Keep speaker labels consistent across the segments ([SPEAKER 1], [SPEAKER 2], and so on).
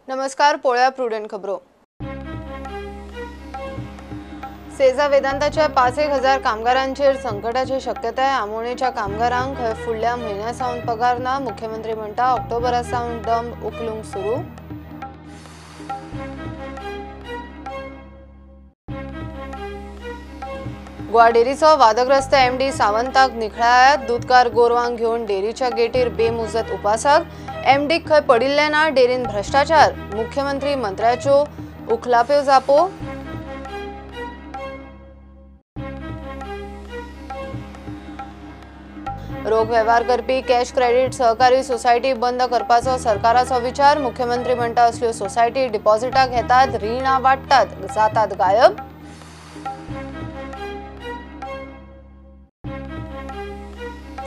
[SPEAKER 1] नमस्कार, पोळ्या प्रुडंट खबरो। सेजा वेदांताच्या 5,000 कामगारांचेर संकटाची शक्यताय। आमोणेच्या कामगारांक खंय फुडल्या म्हयन्या सावन पगार ना। मुख्यमंत्री म्हणटा ऑक्टोबरा सावन डंप उखलूंक सुरू। गोवा डेरीचो वादग्रस्त एमडी सावंताक निखळायात। दुदकार गोरवांक घेवन डेरीच्या गेटीर बेमुजत उपासाक। एमडीक खंय पडिल्लें ना डेरीन भ्रष्टाचार। मुख्यमंत्री मंत्र्याच्यो उखलाप्यो जापो। रोख वेव्हार करपी कॅश क्रेडिट सहकारी सोसायटी बंद करपाचो सरकाराचो विचार। मुख्यमंत्री म्हणटा असल्यो सोसायटी डिपॉझिटां घेतात, रिणां वाडटात, जातात गायब।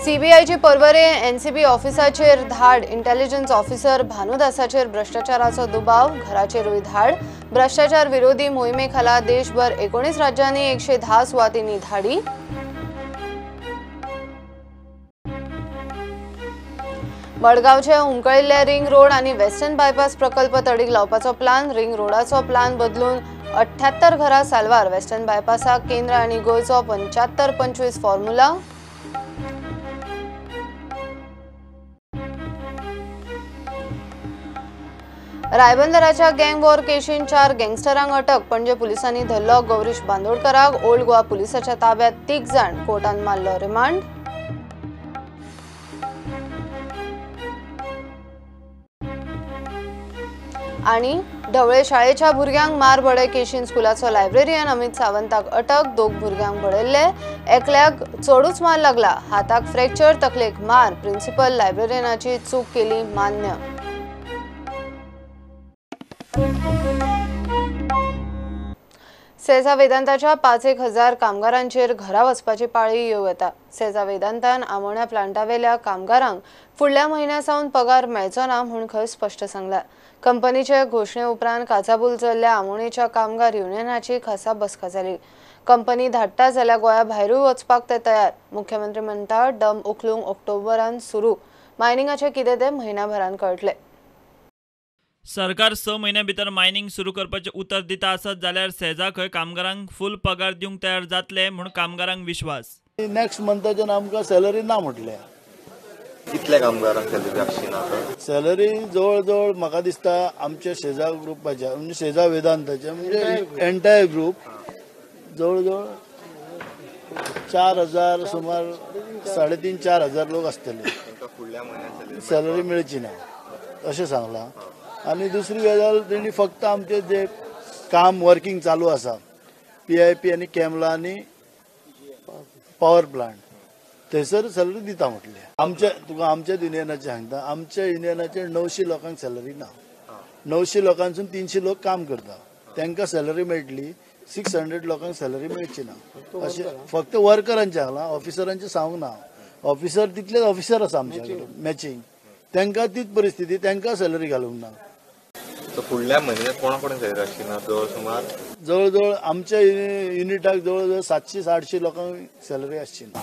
[SPEAKER 1] सीबीआयची परवरे एनसीबी ऑफिसाचेर धाड। इंटेलिजन्स ऑफिसर भानुदासाचेर भ्रष्टाचाराचो दुबाव। घराचेरूय धाड। भ्रष्टाचार विरोधी मोहिमे खाला देशभर 19 राज्यांनी 110 सुवातींनी धाडी। मडगांवचे हुमकळिल्ले रिंग रोड आनी वेस्टर्न बायपास प्रकल्प तडीक लावपाचो प्लान। रिंग रोडाचो प्लान बदलून 78 घरां साल्वार। वेस्टर्न बायपासाक केंद्र आनी गोंयचो 75-25 फॉर्म्युला। रायबंदराच्या गँग वॉर केशीन 4 गँगस्टरांक अटक। पणजे पुलिसांनी धरलो गौरीश बांदोडकराक। ओल्ड गोवा पुलिसाच्या ताब्यात 3 जाण। कोर्टान मारलो रिमांड। आणि ढवळे शाळेच्या भुरग्यांक मार बडय केशीन स्कुलाचो लायब्रेरियन अमित सावंताक अटक। 2 भुरग्यांक बडयल्ले, एकल्याक चडूच मार लागला। हाताक फ्रॅक्चर, तकलेक मार। प्रिन्सिपल लायब्रेरियनाची चूक केली मान्य। सेजा वेदांताच्या 5,000 कामगारांचेर घरा वचपाची पाळी येवं येता। सेजा वेदांतान आमोण्या प्लांटावेल्या कामगारांक फुडल्या म्हयन्या सावन पगार मेळचो ना म्हूण खंय स्पश्ट सांगला। कंपनीचे घोशणे उपरांत काचाबूल जाल्ल्या आमोणेच्या कामगार युनियनाची खासा बसका जाली। कंपनी धाडटा जाल्यार गोंया भायरूय वचपाक ते तयार। मुख्यमंत्री म्हणटा डंप उखलूंक ऑक्टोबरान सुरू। मायनिंगाचें कितें तें म्हयन्याभरान कळटलें।
[SPEAKER 2] सरकार 6 म्हयन्या भितर मायनिंग सुरू करपाचें उतर दिता आसत जाल्यार सेजा खंय कामगारांक फूल पगार दिवंक तयार जातले म्हूण कामगारांक विश्वास।
[SPEAKER 3] नेक्स्ट मंथाच्यान आमकां सॅलरी ना म्हटल्या।
[SPEAKER 4] कितल्या कामगारांक सॅलरी आसची ना?
[SPEAKER 3] सॅलरी जवळ जवळ म्हाका दिसता आमच्या सेजा ग्रुपाच्या म्हणजे सेजा वेदांताच्या म्हणजे एंटायर ग्रुप जवळ जवळ 4,000 सुमार 3,500-4,000 लोक आसतले। सॅलरी मेळची ना अशें सांगलां। आनी दुसरी गजाल तेणी फक्त आमचे जे काम वर्किंग चालू आसा PIP आनी कॅमला आनी पावर प्लांट थंयसर सॅलरी दिता म्हटलें। आमच्या तुका आमच्या युनियनाचें सांगता, आमच्या युनियनाचे 900 लोकांक सॅलरी ना। 900 लोकांसून 300 लोक काम करता, तांकां सॅलरी मेळटली। 600 लोकांक सॅलरी मेळची ना अशें फक्त वर्करांचें सांगलां, ऑफिसरांचें सांगूंक ना। ऑफिसर तितलेच ऑफिसर आसा आमच्या कडेन मॅचिंग, तांकां तीच परिस्थिती, तांकां सॅलरी घालूंक ना।
[SPEAKER 4] फुडल्या म्हयन्याक कोणा कडेन सॅलरी आसची ना? जवळ सुमार
[SPEAKER 3] जवळ जवळ आमच्या युनिटाक जवळ जवळ 700-800 लोकांक सॅलरी आसची ना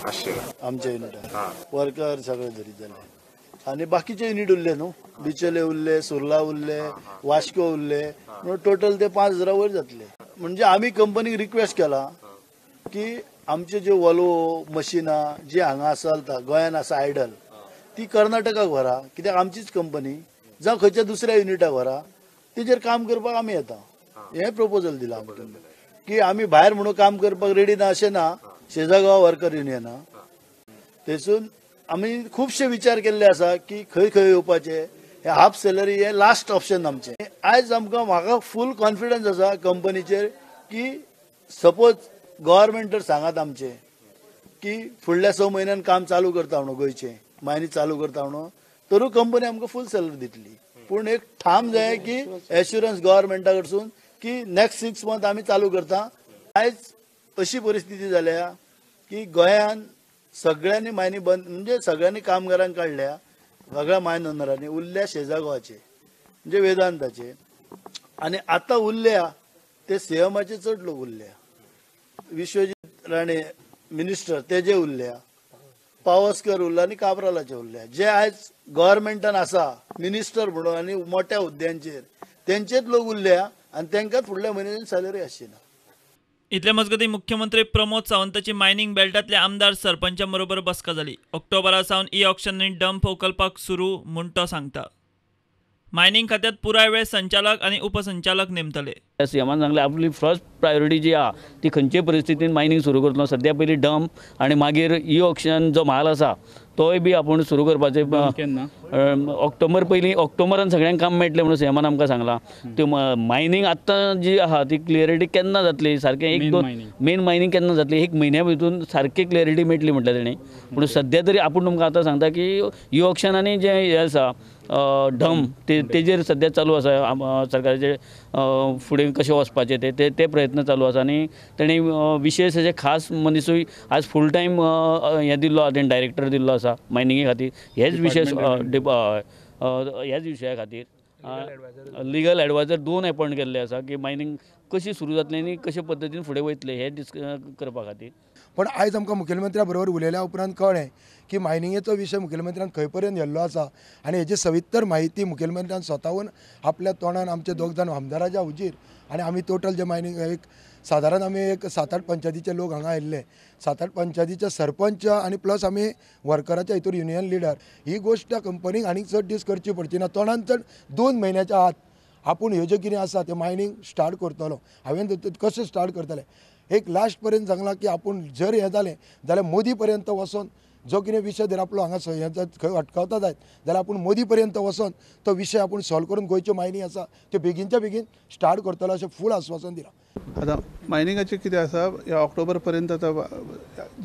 [SPEAKER 3] आमच्या युनिटाक, वर्कर सगळे धरीत जाल्यार। आनी बाकीचे युनिट उरले न्हू, बिचोले उरले, सुर्ला उरले, वास्को उरले, म्हणून टोटल ते 5,000 वयर जातले। म्हणजे आमी कंपनीक रिक्वेस्ट केला की आमचे जे वॉल्वो मशिनां जी हांगा चलता गोंयान आसा आयडल ती कर्नाटकाक व्हरा, कित्याक आमचीच कंपनी, जावं खंयच्या दुसऱ्या युनिटाक व्हरा, तेजेर काम करपाक आमी येता। हें प्रपोजल दिलां आमकां की आमी भायर म्हणून काम करपाक रेडी ना अशें ना। सेजा गोवा वर्कर युनियना थंयसून आमी खुबशे विचार केल्ले आसा की खंय खंय येवपाचें। हे हाफ सॅलरी हें लास्ट ऑप्शन आमचें। आयज आमकां म्हाका फूल कॉन्फिडन्स आसा कंपनीचेर की सपोज गव्हर्मेंट तर सांगात आमचें की फुडल्या 6 म्हयन्यान काम चालू करता म्हणून, गोंयचें मायनी चालू करता म्हणून, तरूय कंपनी आमकां फूल सॅलरी दितली। पूण एक ठाम जाय की एश्युरन्स गव्हर्मेंटा कडसून की नेक्स्ट 6 मंथ आमी चालू करता। आयज अशी परिस्थिती जाल्या की गोंयान सगळ्यांनी मायनी बंद, म्हणजे सगळ्यांनी कामगारांक काडल्या, सगळ्या मायन ओनरांनी, उरल्या शेजा गोवाचे म्हणजे वेदांताचे, आनी आतां उरल्या ते सीएमाचे चड लोक उरल्या, विश्वजीत राणे मिनिस्टर तेजे उरल्या, पावसकर उरला आनी काब्रालाचे उरल्या। जे आयज गव्हर्मेंटान आसा मिनिस्टर म्हणून आनी मोठ्या हुद्द्यांचेर तेंचेच लोक उरल्या आनी तांकांच फुडल्या म्हयन्याच्यान सॅलरी आसची ना.
[SPEAKER 2] इतले मजगतीं मुख्यमंत्री प्रमोद सावंताची मायनिंग बेल्टांतल्या आमदार सरपंचां बरोबर बसका जाली. ऑक्टोबरा सावन ई ऑक्शन आनी डंप उखलपाक सुरू म्हूण तो सांगता. मायनिंग खात्यात पुराय वेळ संचालक आनी उपसंचालक नेमतले.
[SPEAKER 5] सीएमान सांगलें आपली फर्स्ट प्रायोरिटी जी आहा ती खंयचे परिस्थितीन मायनिंग सुरू करतलो. सद्या पयलीं डंप आनी मागीर ई ऑक्शन जो म्हाल आसा तोय बी आपूण सुरू करपाचें. ऑक्टोबर पयलीं ऑक्टोबरान सगळ्यांक काम मेळटलें म्हणून सीएमान आमकां सांगलां. त्यो मायनिंग आत्तां जी आहा ती क्लियरिटी केन्ना जातली सारकें एक दोन मेन मायनिंग केन्ना जातली एक म्हयन्या भितून सारकी क्लियरिटी मेळटली म्हटल्यार तेणी. पूण सद्या तरी आपूण तुमकां आतां सांगता की ई ऑक्शन आनी जें हें आसा डंप तेजेर सद्या चालू आसा. सरकाराचे फुडें कशें वचपाचें ते ते प्रयत्न चालू आसा आनी तेणी विशेश अशें खास मनिसूय आज फूल टायम हें दिल्लो आहा, तेणी डायरेक्टर दिल्लो आसा मायनिंगे खातीर. हेच विशेश ह्याच विशया खातीर लिगल एडवायजर 2 अपॉयंट केल्ले आसा की मायनिंग कशी सुरू जातली आनी कशे पद्दतीन फुडें वयतले हे डिस्कस करपा खातीर.
[SPEAKER 6] पण आयज आमकां मुखेलमंत्र्या बरोबर उलयल्या उपरांत कळ्ळें की मायनिंगेचो विशय मुखेलमंत्र्यान खंय पर्यंत व्हेल्लो आसा आनी हेजी सविस्तर म्हायती मुखेलमंत्र्यान स्वताहून आपल्या तोंडान आमचे दोग जाण आमदाराच्या हुजीर आनी आमी टोटल जे मायनिंग एक सादारण आमी एक 7-8 पंचायतीचे लोक हांगा आयिल्ले, 7-8 पंचायतीचे सरपंच आनी प्लस आमी वर्कराच्या हितूर युनियन लिडर. ही गोश्ट त्या कंपनीक आनीक चड दीस करची पडची ना. तोंडान चड 2 म्हयन्याच्या आत आपूण ह्यो ज्यो कितें आसा तें मायनिंग स्टार्ट करतलो. हांवें कशें स्टार्ट करतलें एक लास्ट पर्यंत सांगलां की आपूण जर हें जालें जाल्यार मोदी पर्यंत वचोन जो कितें विशय जर आपलो हांगा खंय अटकावता जायत जाल्यार आपूण मोदी पर्यंत वचोन तो विशय आपूण सॉल्व करून गोंयच्यो मायनिंग आसा त्यो बेगीनच्या बेगीन स्टार्ट करतलो अशें फूल आस्वासन दिलां.
[SPEAKER 7] आतां मायनिंगाचें कितें आसा, ह्या ऑक्टोबर पर्यंत आतां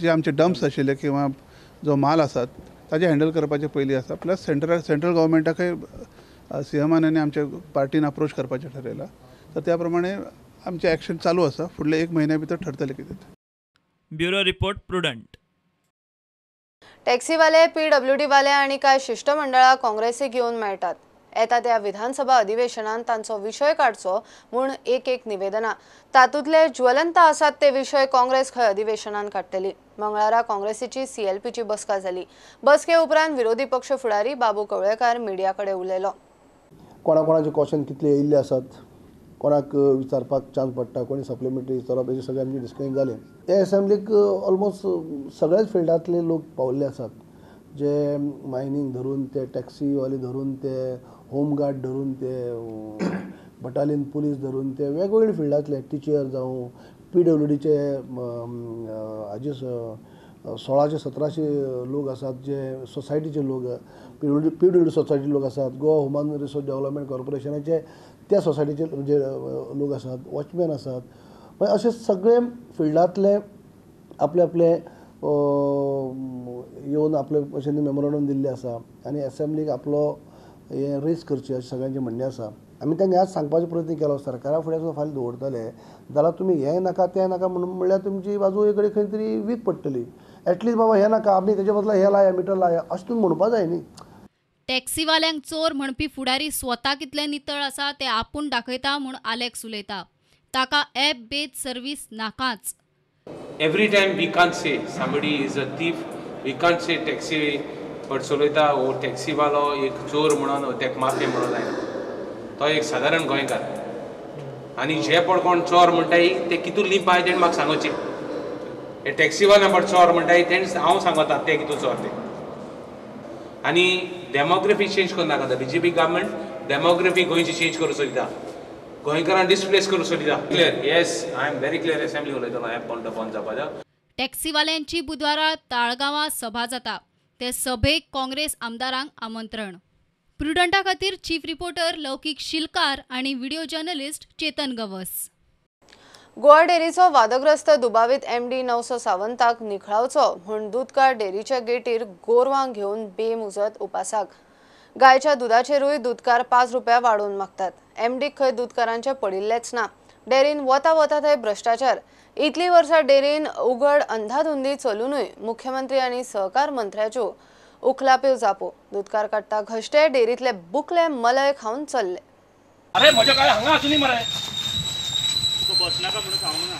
[SPEAKER 7] जे आमचे डंप्स आशिल्ले किंवा जो माल आसात ताजें हँडल करपाचें पयलीं आसा. प्लस सेंट्रल गव्हर्मेंटाकय सीएमान आनी आमच्या पार्टीन अप्रोच करपाचें ठरयलां. तर त्या प्रमाणे आमचें एक्शन चालू आसा. फुडले 1 म्हयन्या भितर ठरतलें कितें.
[SPEAKER 2] Bureau report, Prudent.
[SPEAKER 1] टॅक्सीवाले, पीडब्ल्यूडीवाले आनी कांय शिश्टमंडळां काँग्रेसीक येवन मेळटात. येता त्या विधानसभा अधिवेशनान तांचो विशय काडचो म्हूण एक एक निवेदनां. तातूंतले ज्वलंत आसात ते विशय काँग्रेस खंय अधिवेशनान काडटली. मंगळारा काँग्रेसीची सीएलपीची बसका जाली. बसके उपरांत विरोधी पक्ष फुडारी बाबू कवळेकार मिडिया कडेन उलयलो.
[SPEAKER 8] कोणा कोणाचे क्वेश्चन कितले येयल्ले आसात, कोणाक विचारपाक चान्स पडटा, कोणी सप्लिमेंटरी विचारप, हेजें सगळें आमचें डिस्कशन जालें. ते एसेंब्लीक ऑलमोस्ट सगळ्याच फिल्डांतले लोक पावल्ले आसात, जे मायनींग धरून ते टॅक्सीवाले धरून ते होमगार्ड धरून ते बटालियन पुलीस धरून ते वेगवेगळे फिल्डांतले टिचर जावं पीडब्ल्यूडीचे हाजे 1600-1700 लोक आसात, जे सोसायटीचे लोक पीडब्ल्यूडी सोसायटी लोक आसात, गोवा ह्युमन रिसोर्स डेव्हलपमेंट कॉर्पोरेशनाचे त्या सोसायटीचे जे लोक आसात, वॉचमॅन आसात. मागीर अशे सगळे फिल्डांतले आपले आपले येवन आपले भशेन मेमोरंडम दिल्लें आसा आनी एसेंब्लीक आपलो हें रेज करचें अशें सगळ्यांचें म्हणणें आसा. आमी तांकां आज सांगपाचो प्रयत्न केलो, सरकारा फुडें सुद्दां फाल्यां दवरतले जाल्यार तुमी हें नाका तें नाका म्हणून म्हणल्यार तुमची बाजू एक कडेन खंय तरी वीक पडटली. एटलीस्ट बाबा हें नाका आमी तेजे बदला हें लाया मिटर लाया अशें तुमी म्हणपा जाय न्ही.
[SPEAKER 9] टॅक्सीवाल्यांक चोर म्हणपी फुडारी स्वता कितले नितळ आसा ते आपूण दाखयता म्हूण आलेक्स उलयता. ताका ॲप बेज सर्वीस नाकाच.
[SPEAKER 10] Every time we can't say somebody is a thief, we can't say taxi but चलयता वो टॅक्सीवालो एक चोर म्हणून तेका माफिया म्हणून जायना. तो एक सादारण गोंयकार आनी जे पळ कोण चोर म्हणटाय ते कितू लिपाय तेणें म्हाका सांगोचें. हे टॅक्सीवाले पळ चोर म्हणटाय तेणें हांव सांगता ते कितू चोर ते. आनी डेमोग्राफी चेंज करूं नाका. बीजेपी गव्हर्मेंट डेमोग्राफी गोंयची चेंज करूं सोदिता, गोंयकारांक डिस्प्लेस करूं सोदिता. Clear? Yes, I am very clear. Assembly उलयतलो एप बंद बंद जावपाचो.
[SPEAKER 9] टॅक्सीवाल्यांची बुधवारा ताळगांवां सभा जाता. ते सभेक काँग्रेस आमदारांक आमंत्रण. प्रुडंटा खातीर चीफ रिपोर्टर लौकीक शिलकार आनी व्हिडिओ जर्नलिस्ट चेतन गवस.
[SPEAKER 1] गोवा डेरीचो वादग्रस्त दुबावीत एमडी नवसो सावंताक निखळावचो म्हूण दुदकार डेरीच्या गेटीर गोरवांक घेवन बेमुजत उपासाक. गायच्या दुदाचेरूय दुदकार 5 रुपया वाडोवन मागतात. एमडीक खंय दुदकारांचे पडिल्लेच ना. डेरीन वता वता थंय भ्रश्टाचार. इतली वर्सां डेरीन उघड अंधाधुंदी चलुनूय मुख्यमंत्री आनी सहकार मंत्र्याच्यो उखलाप्यो जापो. दुदकार काडटा घश्टे डेरींतले बुकले मलय खावन चल्ले.
[SPEAKER 11] अरे म्हज्या काय हांगा आसूनी मरे, बसनाका म्हणून सांगू ना.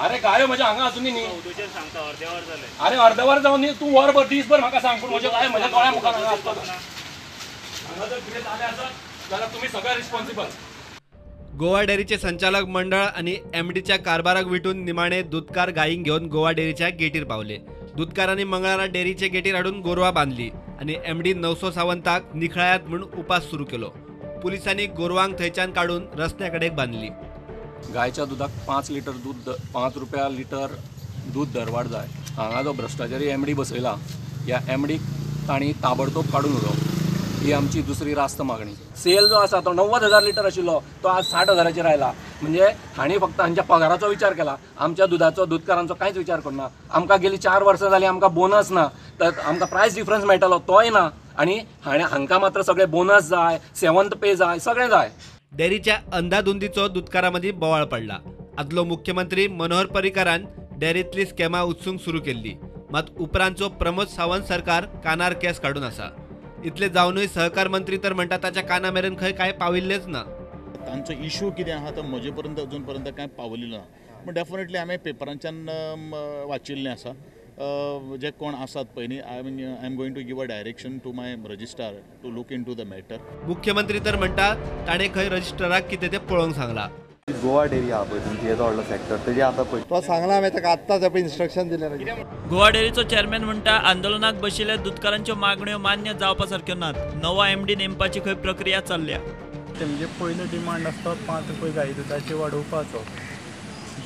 [SPEAKER 11] अरे गायो म्हज्या हांगा आसूनी न्ही, सांगता अर्दे वर जालें. अरे अर्दे वर जावन न्ही, तूं वरभर दीसभर म्हाका सांग, पूण म्हज्या गाय म्हज्या दोळ्या मुखार हांगा आसता. हांगा जर कितें जालें आसत जाल्यार तुमी सगळे रिस्पॉन्सिबल.
[SPEAKER 12] गोवा डेअरीचे संचालक मंडळ आनी एमडीच्या कारभाराक विटून निमाणे दुदकार गायींक घेवन गोवा डेअरीच्या गेटीर पावले. दुदकारांनी मंगळारा डेअरीचे गेटीर हाडून गोरवां बांदली आनी एमडी नवसो सावंताक निखळायात म्हूण उपास सुरू केलो. पुलिसांनी गोरवांक थंयच्यान काडून रस्त्या कडेक बांदली.
[SPEAKER 11] गायच्या दुदाक 5 लिटर दूद 5 रुपया लिटर दूद दरवाड जाय. हांगा जो भ्रश्टाचारी एमडी बसयला ह्या एमडीक तांणी ताबडतोब काडून उडोवप ही आमची दुसरी रास्त मागणी. सेल जो आसा तो 90,000 लिटर आशिल्लो तो आज 60,000चेर आयला. म्हणजे हांणी फक्त हांच्या पगाराचो विचार केला, आमच्या दुदाचो दुदकारांचो कांयच विचार करना. आमकां गेली 4 वर्सां जालीं आमकां बोनस ना, तर आमकां प्रायस डिफरन्स मेळटालो तोय ना, आनी हाणें हांकां मात्र सगळे बोनस जाय, 7th पे जाय, सगळें जाय.
[SPEAKER 12] डेअरीच्या अंदाधुंदीचो दुदकारां मदीं बोवाळ पडला. आदलो मुख्यमंत्री मनोहर पर्रीकारान डेअरींतली स्कॅमां उच्चूंक सुरू केल्ली, मात उपरांतचो प्रमोद सावंत सरकार कानार केस काडून आसा. इतले जावनूय सहकार मंत्री तर म्हणटा ताच्या काना मेरेन खंय कांय पाविल्लेच ना.
[SPEAKER 13] तांचो इशू कितें आहा तो म्हजे पर्यंत अजून पर्यंत कांय पावलेलो ना, पूण डेफिनेटली हांवें पेपरांच्यान वाचिल्लें आसा. जे कोण आसात पयलीं I mean I am going to give a direction to my registrar to look into the matter.
[SPEAKER 12] मुख्यमंत्री तर म्हणटा ताणें खंय रजिस्ट्राराक कितें तें पळोवंक सांगलां.
[SPEAKER 4] गोवा डेअरी आहा पळय तुमची येदो व्हडलो सेक्टर तेजे आतां पळय
[SPEAKER 8] तो सांगला हांवें ताका आत्ताच पळय इन्स्ट्रक्शन दिलें.
[SPEAKER 2] गोवा डेअरीचो चेअरमॅन म्हणटा आंदोलनाक बशिल्ल्या दुदकारांच्यो मागण्यो मान्य जावपा सारक्यो नात. नवो एमडी नेमपाची खंय प्रक्रिया चल्ल्या.
[SPEAKER 14] तेमगे पयलो डिमांड आसता 5 रुपये गाई दुदाचे वाडोवपाचो.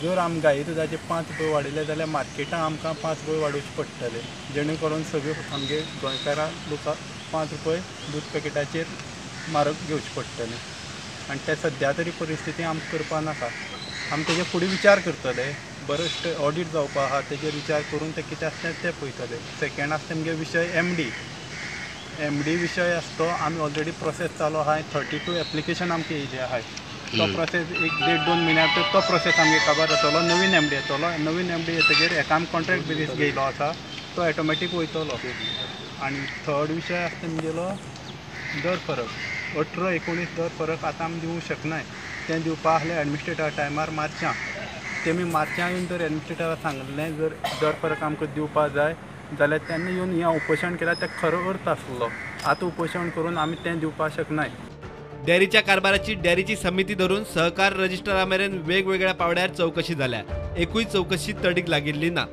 [SPEAKER 14] जर आम गाई दुदाचे 5 रुपये वाडयले जाल्यार मार्केटान आमकां 5 रुपये वाडोवचे पडटले, जेणे करून सगळे आमगे गोंयकारां लोकांक 5 रुपये दूद पॅकेटाचेर म्हारग घेवचे पडटले. आनी ते सद्या तरी परिस्थिती आमकां करपा नाका. आमी तेजे फुडें विचार करतले, बरो ऑडीट जावपा आहा तेजेर विचार करून ते कितें आसता तें पळयतले. सेकेंड आसता तेमगे विशय एमडी. एमडी विशय आसा तो आमी ऑलरेडी प्रोसेस चालू आहा. 32 एप्लिकेशन आमकां येयले आहाय. तो प्रोसेस 1-1.5-2 म्हयन्या भितर तो प्रोसेस आमगे काबार जातलो. नवीन एमडी येतलो, नवीन एमडी येतकीर हेका आमी कॉन्ट्रॅक्ट बेजीस घेयलो आसा तो ऑटोमॅटीक वयतलो. आनी थर्ड विशय आसता तेमगेलो दर फरक 18-19 दर फरक आतां आमी दिवंक शकनाय. तें दिवपा आसलें एडमिनिस्ट्रेटरा टायमार मार्चां, तेमी मार्चां येवन जर एडमिनिस्ट्रेटरा सांगलें जर दर फरक आमकां दिवपा जाय जाल्यार तेन्ना येवन हें उपोशण केल्यार तें खरो अर्थ आसलो. आतां उपोशण करून आमी तें दिवपाक शकनाय.
[SPEAKER 12] डेअरीच्या कारभाराची डेअरीची समिती धरून सहकार रजिस्ट्रारा मेरेन वेगवेगळ्या पावड्यार चवकशी जाल्या. एकूय चवकशी तडीक लागिल्ली ना.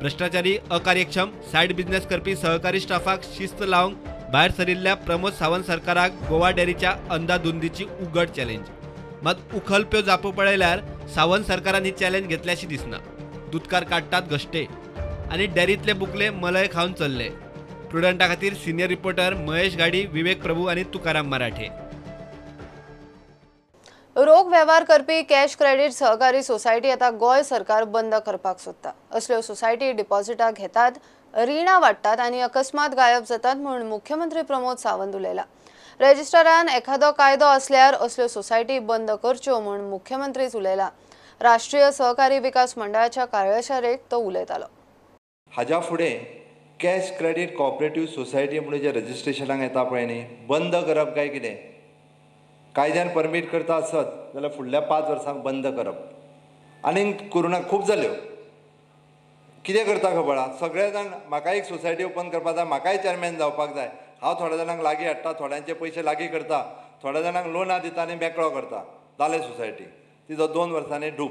[SPEAKER 12] भ्रश्टाचारी, अकार्यक्षम, सायड बिझनेस करपी सहकारी स्टाफाक शिस्त लावंक भायर सरिल्ल्या प्रमोद सावंत सरकाराक गोवा डेअरीच्या अंदाधुंदीची उगड चॅलेंज. मात उखलप्यो जापो पळयल्यार सावंत सरकारान ही चॅलेंज घेतल्याशी दिसना. दुदकार काडटात घश्टे आनी डेअरींतले बुकले मलय खावन चल्ले. प्रुडंटा खातीर सिनियर रिपोर्टर महेश घाडी, विवेक प्रभू आनी तुकाराम मराठे.
[SPEAKER 1] रोख वेव्हार करपी कॅश क्रेडिट सहकारी सोसायटी आता गोंय सरकार बंद करपाक सोदता. असल्यो सोसायटी डिपॉझिटां घेतात, रिणां वाडटात आनी अकस्मात गायब जातात म्हूण मुख्यमंत्री प्रमोद सावंत उलयला. रजिस्ट्रारान एखादो कायदो असल्यार असल्यो सोसायटी बंद करच्यो म्हूण मुख्यमंत्रीच उलयला. राष्ट्रीय सहकारी विकास मंडळाच्या कार्यशाळेक तो उलयतालो.
[SPEAKER 15] हाज्या फुडें कॅश क्रेडिट कॉपरेटिव्ह सोसायटी म्हणून जे रजिस्ट्रेशनाक येता पळय न्ही, बंद करप काय कितें कायद्यान परमीट करता आसत जाल्यार फुडल्या 5 वर्सांक बंद करप. आनीक कोरोना खूब जाल्यो. कितें करता खबर आहा, सगळे जाण म्हाका एक सोसायटी ओपन करपाक जाय, म्हाकाय चेअरमॅन जावपाक जाय, हांव थोड्या जाणांक लागीं हाडटा, थोड्यांचे पयशे लागीं करता, थोड्या जाणांक लोनां दिता आनी मेकळो करता. जालें सोसायटी तिजो 2 वर्सांनी डूब.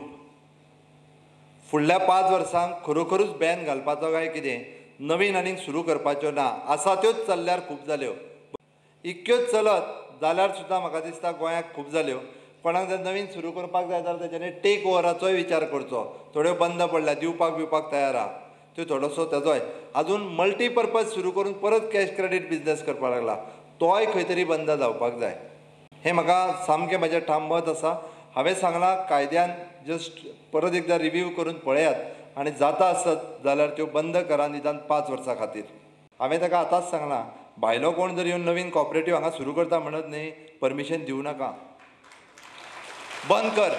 [SPEAKER 15] फुडल्या 5 वर्सांक खरोखरूच बॅन घालपाचो काय कितें, नवीन आनीक सुरू करपाच्यो ना, आसा त्योच चल्ल्यार खूब जाल्यो. इतक्योच चलत जाल्यार सुद्दां म्हाका दिसता गोंयाक खूब जाल्यो. कोणाक जर नवीन सुरू करपाक जाय जाल्यार तेच्यांनी टेक ओवराचोय विचार करचो. थोड्यो बंद पडल्या, दिवपाक बिवपाक तयार आहा त्यो थोडोसो तेजोय अजून मल्टीपर्पज सुरू करून परत कॅश क्रेडिट बिजनेस करपाक लागला, तोय खंय तरी बंद जावपाक जाय. हें म्हाका सामकें म्हाजें ठाम मत आसा. हांवें सांगलां कायद्यान जस्ट परत एकदां रिव्यू करून पळयात आनी जाता आसत जाल्यार त्यो बंद करा निदान 5 वर्सां खातीर. हांवें ताका आतांच सांगलां, भायलो कोण जर येवन नवीन कॉपरेटिव्ह हांगा सुरू करता म्हणत न्ही, परमिशन दिवं नाका, बंद कर.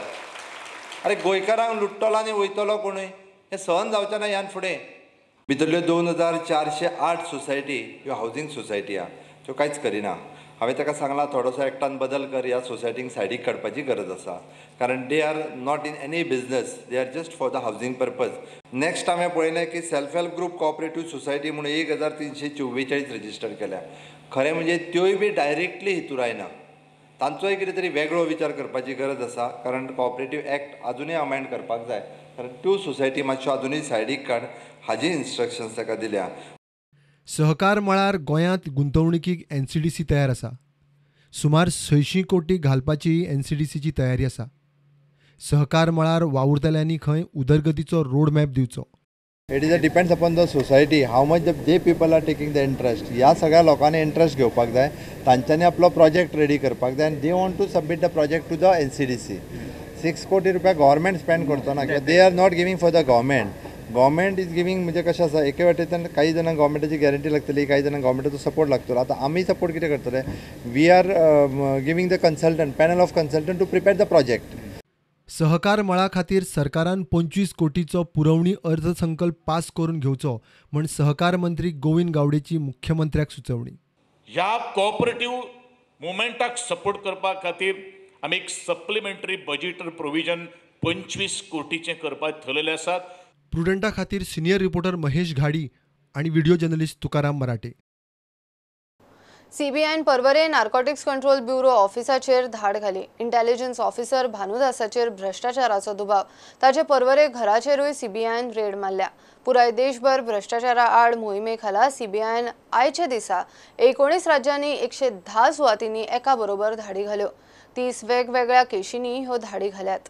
[SPEAKER 15] अरे गोंयकारांक लुट्टलो आनी वयतलो कोणूय, हें सहन जावचें ना ह्यान फुडें. भितरल्यो 2408 सोसायटी ह्यो हावजींग सोसायटी आहा, त्यो कांयच करिना. हांवें ताका सांगलां थोडोसो एक्टान बदल कर, ह्या सोसायटींक सायडीक काडपाची गरज आसा, कारण they are not in any business, they are just for the housing purpose. Next हांवें पळयलें की self help group cooperative society म्हणून 1344 रजिस्टर केल्या. खरें म्हणजे त्योय बी डायरेक्टली हितूर आयना, तांचोय कितें तरी वेगळो विचार करपाची गरज आसा, कारण कॉपरेटीव एक्ट आजुनूय अमेंड करपाक जाय, कारण त्यो सोसायटी मातश्यो आजुनूय सायडीक काड हाजी इन्स्ट्रक्शन्स ताका दिल्या.
[SPEAKER 12] सहकार मळार गोंयांत गुंतवणुकीक एनसीडीसी तयार आसा. सुमार 600 कोटी घालपाची एनसीडीसीची तयारी आसा. सहकार मळार वावुरतल्यांनी खंय उदरगतीचो रोडमॅप दिवचो.
[SPEAKER 15] It is a depends upon the society how much the they people are taking the interest. ह्या सगळ्या लोकांनी इंट्रस्ट घेवपाक जाय, तांच्यांनी आपलो प्रोजेक्ट रेडी करपाक जाय आनी they want to submit the project to the NCDC. 6 कोटी रुपया गव्हर्मेंट स्पेंड करचो ना, किंवा they are not giving for the government. Government is giving म्हणजे कशें आसा, एके वाटेंतल्यान काही जाणांक गव्हर्मेंटाची गॅरंटी लागतली, काही जाणांक गव्हर्मेंटाचो सपोर्ट लागतलो. आतां आमी सपोर्ट कितें करतले, we are giving the consultant, panel of consultant to prepare the project.
[SPEAKER 12] सहकार मळा खातीर सरकारान 25 कोटीचो पुरवणी अर्थसंकल्प पास करून घेवचो म्हण सहकार मंत्री गोविंद गावडेची मुख्यमंत्र्याक सुचोवणी.
[SPEAKER 16] ह्या कोऑपरेटिव्ह मुवमेंटाक सपोर्ट करपा खातीर आमी एक सप्लिमेंटरी बजेट प्रोविजन 25 कोटीचें करपाक थरयलें आसात.
[SPEAKER 12] प्रुडंटा खातीर सिनियर रिपोर्टर महेश घाडी आणि व्हिडिओ जर्नलिस्ट तुकाराम मराठे.
[SPEAKER 1] सीबीआयन पर्वरे नार्कोटिक्स कंट्रोल ब्युरो ऑफिसाचेर धाड घाली. इंटेलिजन्स ऑफिसर भानुदासाचेर भ्रष्टाचाराचो दुबाव. ताचे पर्वरे घराचेरूय सीबीआयन रेड मारल्या. पुराय देशभर भ्रष्टाचारा आड मोहिमे खाला सीबीआयन आयच्या दिसा 19 राज्यांनी 110 सुवातींनी एका बरोबर धाडी घाल्यो. 30 वेगवेगळ्या केशींनी ह्यो धाडी घाल्यात.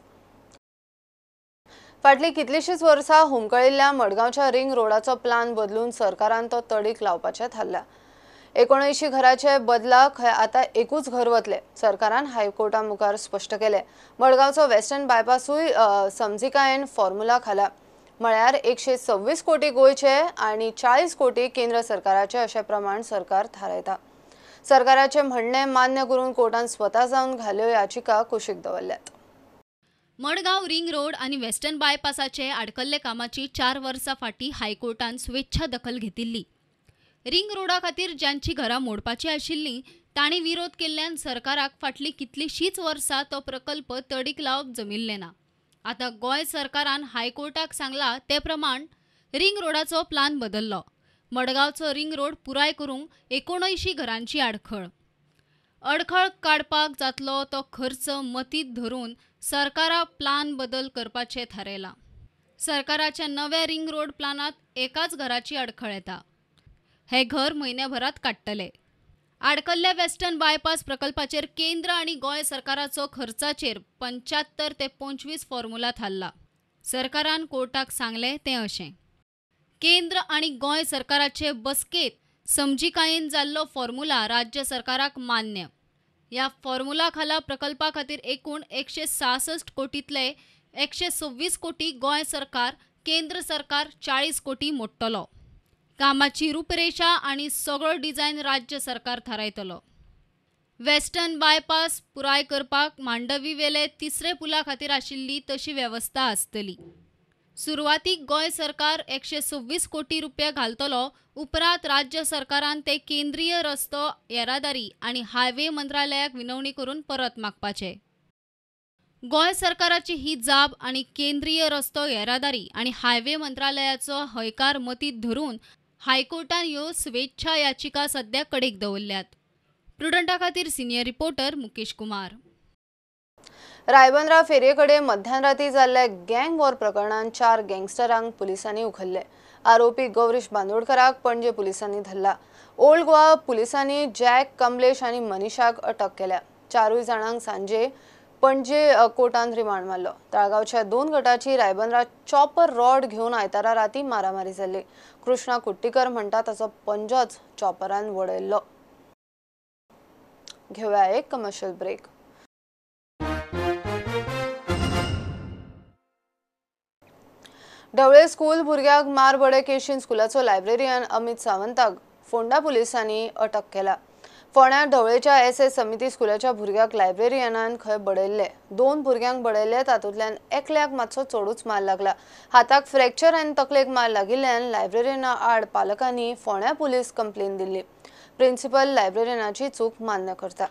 [SPEAKER 1] फाटली कितलीशीच वर्सां हुमकळिल्ल्या मडगांवच्या रिंग रोडाचो प्लान बदलून सरकारान तो तडीक लावपाचें थारलां. 79 घराचे बदला खंय आतां एकूच घर वतले, सरकारान हायकोर्टा मुखार स्पश्ट केलें. मडगांवचो वेस्टर्न बायपासूय समजिकायेन फॉर्म्युला खाला, म्हळ्यार 126 कोटी गोंयचे आनी 40 कोटी केंद्र सरकाराचे अशें प्रमाण सरकार थारायता. सरकाराचें म्हणणें मान्य करून कोर्टान स्वता जावन घाल्यो याचिका कुशीक दवरल्यात.
[SPEAKER 9] मडगांव रिंग रोड आनी वेस्टर्न बायपासाचे आडकल्ले कामाची 4 वर्सां फाटीं हायकोर्टान स्वेच्छा दखल घेतिल्ली. रिंग रोडा खातीर ज्यांची घरां मोडपाची आशिल्लीं तांणी विरोध केल्ल्यान सरकाराक फाटलीं कितलींशींच वर्सां तो प्रकल्प तडीक लावप जमिल्लें ना. आतां गोंय सरकारान हायकोर्टाक सांगलां ते प्रमाण रिंग रोडाचो प्लान बदल्लो. मडगांवचो रिंग रोड पुराय करूंक 79 घरांची आडखळ. अडखळ काडपाक जातलो तो खर्च मतींत धरून सरकारा प्लान बदल करपाचें थारायलां. सरकाराच्या नव्या रिंग रोड प्लानांत एकाच घराची अडखळ येता. हे घर म्हयन्याभरात काडटले. आडकल्ल्या वेस्टर्न बायपास प्रकल्पाचेर केंद्र आनी गोंय सरकाराचो खर्चाचेर 75 ते 25 फॉर्म्युला थारला. सरकारान कोर्टाक सांगलें तें अशें, केंद्र आनी गोंय सरकाराचे बसकेंत समजिकायेन जाल्लो फॉर्म्युला राज्य सरकाराक मान्य. ह्या फॉर्म्युला खाला प्रकल्पा खातीर एकूण 166 कोटींतले 126 कोटी गोंय सरकार, केंद्र सरकार 40 कोटी मोडटलो. कामाची रूपरेषा आनी सगळो डिझायन राज्य सरकार थारायतलो. वेस्टर्न बायपास पुराय करपाक मांडवीवेले तिसरे पुला खातीर आशिल्ली तशी वेवस्था आसतली. सुरवातीक गोंय सरकार 126 कोटी रुपया घालतलो, उपरांत राज्य सरकारान ते केंद्रीय रस्तो येरादारी आनी हायवे मंत्रालयाक विनवणी करून परत मागपाचे. गोंय सरकाराची ही जाब आनी केंद्रीय रस्तो येरादारी आनी हायवे मंत्रालयाचो हयकार मतींत धरून हायकोर्टान ह्यो स्वेच्छा याचिका सद्या कडेक दवरल्यात. प्रुडंटा खातीर सिनियर रिपोर्टर मुकेश कुमार.
[SPEAKER 1] रायबंद्रा फेरयेकडे मध्यानराती जाल्ल्या गँग वॉर प्रकरणांत 4 गँगस्टरांक पुलिसांनी उखल्ले. आरोपी गौरीश बांदोडकराक पणजे पुलिसांनी धरला. ओल्ड गोवा पुलिसांनी जॅक, कमलेश आनी मनीषाक अटक केल्या. 4 जाणांक सांजे पणजे कोर्टान रिमांड मारलो. ताळगांवच्या 2 गटाची रायबंद्रा चॉपर रॉड घेवन आयतारा राती मारामारी जाल्ली. कृष्णा कुट्टीकर म्हणटा ताचो पंजोच चॉपरान वडयल्लो. घेवया एक कमर्शियल ब्रेक. ढवळे स्कूल भुरग्याक मार बडय केशीन स्कुलाचो लायब्रेरियन अमित सावंताक फोंडा पुलिसांनी अटक केला. फोंड्या ढवळेच्या एस एस समिती स्कुलाच्या भुरग्याक लायब्रेरियनान खंय बडयल्ले. 2 भुरग्यांक बडयल्ले, तातूंतल्यान एकल्याक मातसो चडूच मार लागला. हाताक फ्रॅक्चर आनी तकलेक मार लागिल्ल्यान लायब्रेरियना आड पालकांनी फोंड्या पुलीस कंप्लेन दिल्ली. प्रिन्सिपल लायब्रेरियनाची चूक मान्य करता.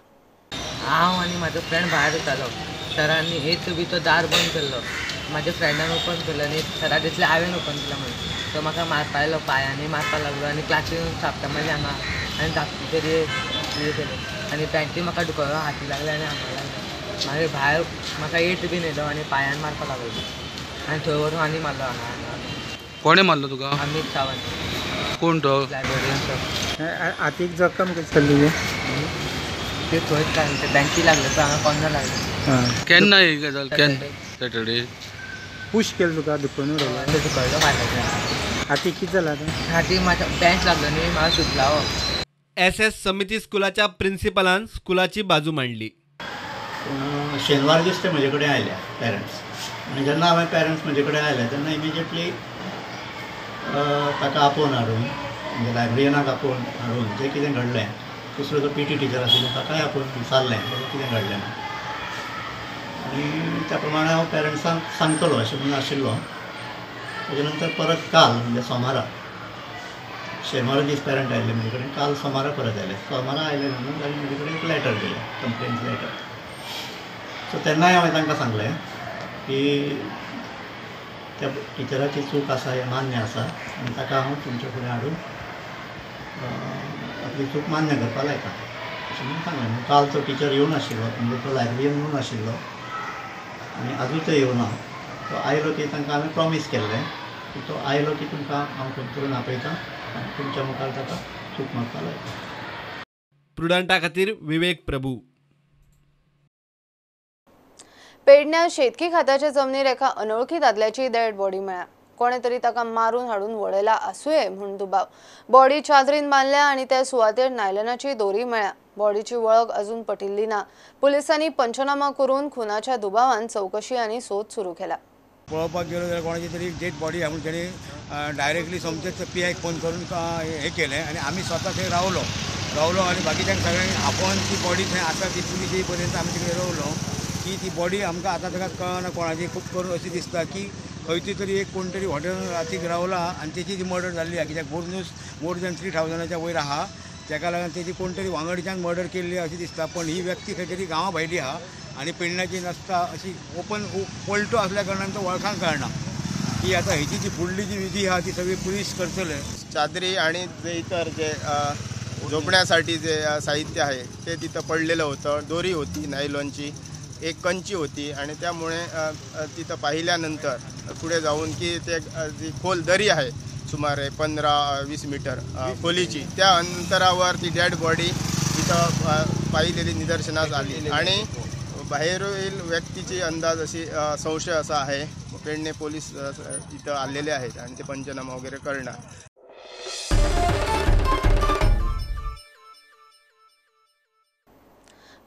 [SPEAKER 17] हांव आनी म्हाजो फ्रेंड भायर वतालो. सरांनी येत बी तो दार बंद केल्लो. म्हाज्या फ्रेंडान ओपन केलो आनी सरा दिसलें हांवें ओपन केलो म्हणून तो म्हाका मारपा आयलो, पांयांनी मारपा लागलो आनी क्लासीन थापटा मारली हांगा आनी धाकटी तरी हे केलें. आनी पॅन्टी म्हाका धुकल्लो, हाती लागले आनी हांगा लागले. मागीर भायर म्हाका एट बीन येयलो आनी पांयान मारपाक लागलो आनी थंय वचून आनी मारलो हांगा हांगा.
[SPEAKER 18] कोणें मारलो तुका?
[SPEAKER 17] अमीत सावंत.
[SPEAKER 18] कोण तो?
[SPEAKER 17] Librarian sir.
[SPEAKER 14] हातीक जखम कशी जाली तुजी?
[SPEAKER 17] ते थंयच लागले, बँची लागले पळय हांगा कॉर्नर लागले.
[SPEAKER 18] केन्ना ही गजाल? केन्ना? सॅटर्डे.
[SPEAKER 14] पुश केलो तुका, धुकलून उडयलो?
[SPEAKER 17] धुकल्लो मारलो.
[SPEAKER 14] हातीक कितें जालां आतां?
[SPEAKER 17] हातीक म्हाका बँच लागलो न्ही, म्हाका सुजला हो.
[SPEAKER 12] एस एस समिती स्कुलाच्या प्रिन्सिपलान स्कुलाची बाजू मांडली.
[SPEAKER 19] पूण शेनवार दीस ते म्हजे कडेन आयले पेरंट्स, आनी जेन्ना हांवें पेरंट्स म्हजे कडेन आयले तेन्ना इमिजिएटली ताका आपोवन हाडून, म्हणजे लायब्ररियनाक आपोवन हाडून जें कितें घडलें, दुसरो जो पी टी टिचर आशिल्लो ताकाय आपोवन विचारलें बाबा कितें घडलें ना, आनी त्या प्रमाणे हांव पेरंट्सांक सांगतलो अशें म्हणून आशिल्लो. ताजे नंतर परत काल म्हणजे सोमारा, शेनवारा दीस पेरंट आयले म्हजे कडेन, काल सोमारा परत आयले. सोमारा आयले म्हणून तांणी म्हजे कडेन एक लॅटर दिलें, कंप्लेन लॅटर. सो तेन्नाय हांवें तांकां सांगलें की त्या टिचराची चूक आसा हें मान्य आसा आनी ताका हांव तुमच्या फुडें हाडून आपली चूक मान्य करपाक लायता अशें म्हणून सांगलें. काल तो टिचर येवनाशिल्लो, म्हणजे तो लायब्ररियन येवनाशिल्लो आनी आजूय तो येवना. तो आयलो की तांकां हांवें प्रॉमीस केल्लें की तो आयलो की तुमकां हांव फोन करून आपयता आनी तुमच्या मुखार ताका चूक मागपाक लायता.
[SPEAKER 12] प्रुडंटा खातीर विवेक प्रभू.
[SPEAKER 1] पेडण्या शेतकी खात्याच्या जमनीर एका अनोळखी दादल्याची डेड बॉडी मेळ्ळ्या. कोणे तरी ताका मारून हाडून वडयला आसुये म्हूण दुबाव. बॉडी चादरीन बांदल्या आनी त्या सुवातेर नायलनाची दोरी मेळ्ळ्या. बॉडीची वळख अजून पटिल्ली ना. पुलिसांनी पंचनामा करून खुनाच्या दुबावान चौकशी आनी सोद सुरू केला.
[SPEAKER 20] पळोवपाक गेलो जाल्यार कोणाची तरी डेड बॉडी आहा म्हणून तेणी डायरेक्टली सोमतेच पी आयक फोन करून हें केलें आनी आमी स्वता थंय रावलो आनी बाकीच्यांक सगळ्यांक आपोवन ती बॉडी थंय आसा ती पुलीस येई पर्यंत आमी तिकडे रावलो की ती बॉडी आमकां आतां ताका कळना कोणाची. खूब करून अशी दिसता की खंयची तरी एक कोण तरी हॉटेलान रातीक रावला आनी तेची ती मर्डर जाल्ली आहा, कित्याक बोर्नूस मोर दॅन 3000 वयर आहा, ताका लागून तेची कोण तरी वांगडच्यान मर्डर केल्ली अशी दिसता. पण ही व्यक्ती खंय तरी गांवा भायली आहा आनी पेडण्याची नासता अशी ओपन पलटो असल्या कारणान तो वळखांक कळना की आतां हेची जी फुडली जी विधी आहा ती सगळी पुलीस करतले.
[SPEAKER 21] चादरी आणि जे इतर जे झोपण्यासाठी जे साहित्य आहे ते तिथं पडलेलं होतं. दोरी होती नायलॉनची, एक कंची होती आणि त्यामुळे तिथं पाहिल्यानंतर पुढे जाऊन की ते जी खोल दरी आहे सुमारे 15-20 मीटर खोलीची, त्या अंतरावर ती डेड बॉडी तिथं पाहिलेली निदर्शनास आली आणि बाहेरील व्यक्तीची अंदाज अशी संशय असा आहे. पेडणे पोलीस इथं आलेले आहेत आणि ते पंचनामा वगैरे करणार.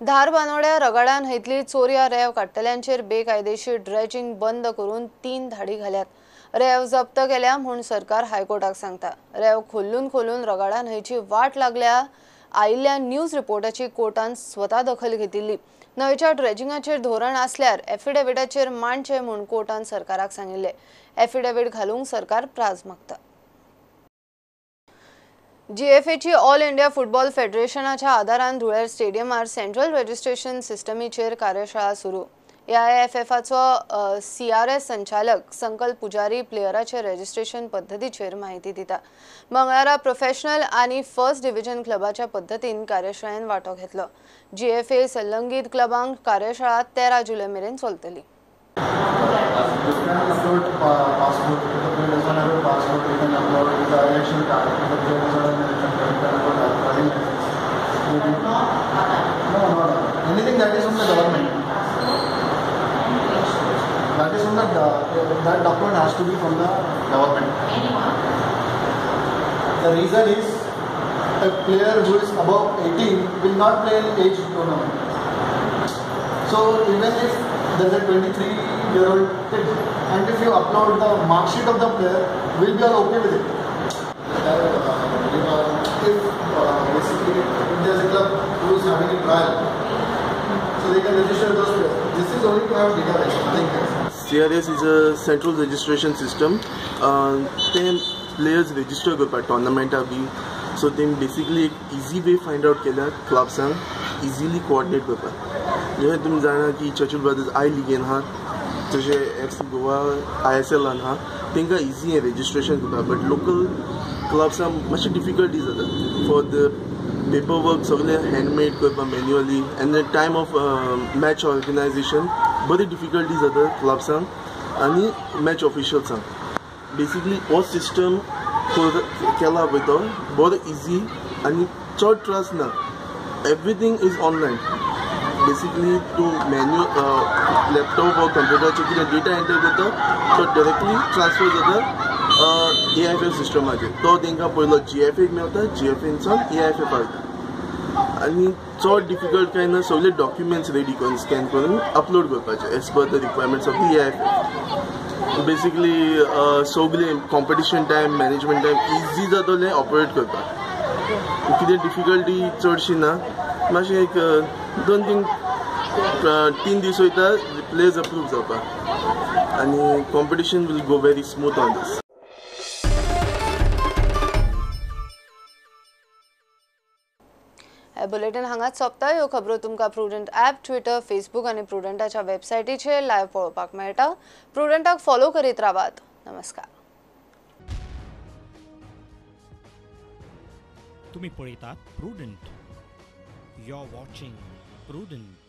[SPEAKER 1] धारबानोड्या रगाडा न्हंयतली चोरया रेंव काडटल्यांचेर बेकायदेशीर ड्रेजिंग बंद करून 3 धाडी घाल्यात. रेंव जप्त केल्या म्हूण सरकार हायकोर्टाक सांगता. रेंव खोलून खोलून रगाडा न्हंयची वाट लागल्या आयिल्ल्या न्यूज रिपोर्टाची कोर्टान स्वता दखल घेतिल्ली. न्हंयच्या ड्रेजिंगाचेर धोरण आसल्यार एफिडेविटाचेर मांडचें म्हूण कोर्टान सरकाराक सांगिल्लें. एफिडेवीट घालूंक सरकार प्राज मागता. जीएफएची ऑल इंडिया फुटबॉल फेडरेशनाच्या आदारान धुळेर स्टेडियमार सेंट्रल रजिस्ट्रेशन सिस्टमीचेर कार्यशाळा सुरू. एआयएफएफाचो सीआरएस संचालक संकल्प पुजारी प्लेयराचे रजिस्ट्रेशन पद्दतीचेर म्हायती दिता. मंगळारा प्रोफेशनल आनी फर्स्ट डिव्हिजन क्लबाच्या पद्दतीन कार्यशाळेन वांटो घेतलो. जीएफए संलग्नीत क्लबांक कार्यशाळा 13 जुलय मेरेन चलतली.
[SPEAKER 22] Anything that is from the government, that is from the that document has to be from the government. The reason is a player who is above 18 will not play in age tournament. So even if there is a 23-year-old kid, and if you upload the mark sheet of the player, we'll be all okay with it. If basically if there is a club who is having a trial, so they can register those players. This is only to have database, nothing else.
[SPEAKER 23] CRS is a central registration system. Then players register करपाक टोर्नामेंटा बी, so ते basically एक easy way find out केल्यार क्लब्सांक easily coordinate करपाक. जशें तुमी जाणा की Churchill brothers I ligand आहा, तशें FC Goa ISL आहा, तांकां इजी हें रजिस्ट्रेशन करपाक. बट लोकल क्लब्सांक मातशी डिफिकल्टी जाता फॉर the पेपर वर्क सगळें हँडमेड करपाक manually and the time of match organisation बरी डिफिकल्टी जाता क्लब्सांक आनी मॅच ऑफिशियल्सांक. बेसिकली हो सिस्टम केला पळय तो बरो इजी आनी चड त्रास ना. Everything is online. Basically तूं मॅन्युअल लॅपटॉप वा कंप्युटराचेर कितें डेटा एंटर करता तो डायरेक्टली ट्रान्सफर जाता ए I F F सिस्टमाचेर. तो तांकां पयलो जी एफ एक मेळटा, जी एफ एनसान ए I F F वयता आनी चड डिफिकल्ट कांय ना. सगळे डॉक्युमेंट्स रेडी करून स्कॅन करून अपलोड करपाचे as per the requirements of the A I F F. Basically सगळे competition time, management time easy जातलें ऑपरेट करपाक. कितें डिफिकल्टी चडशी ना. मातशें एक 2-3 दीस वयता प्लेयर्स अप्रूव जावपाक आनी competition will go very smooth on this.
[SPEAKER 1] Bulletin हांगाच सोंपता. ह्यो खबरो तुमकां प्रुडंट ॲप, ट्विटर, फेसबूक आनी प्रुडंटाच्या वेबसायटीचेर लायव्ह पळोवपाक मेळटा. प्रुडंटाक फॉलो करीत रावात. नमस्कार.
[SPEAKER 3] तुम्ही पळयतात Prudent. You are watching Prudent.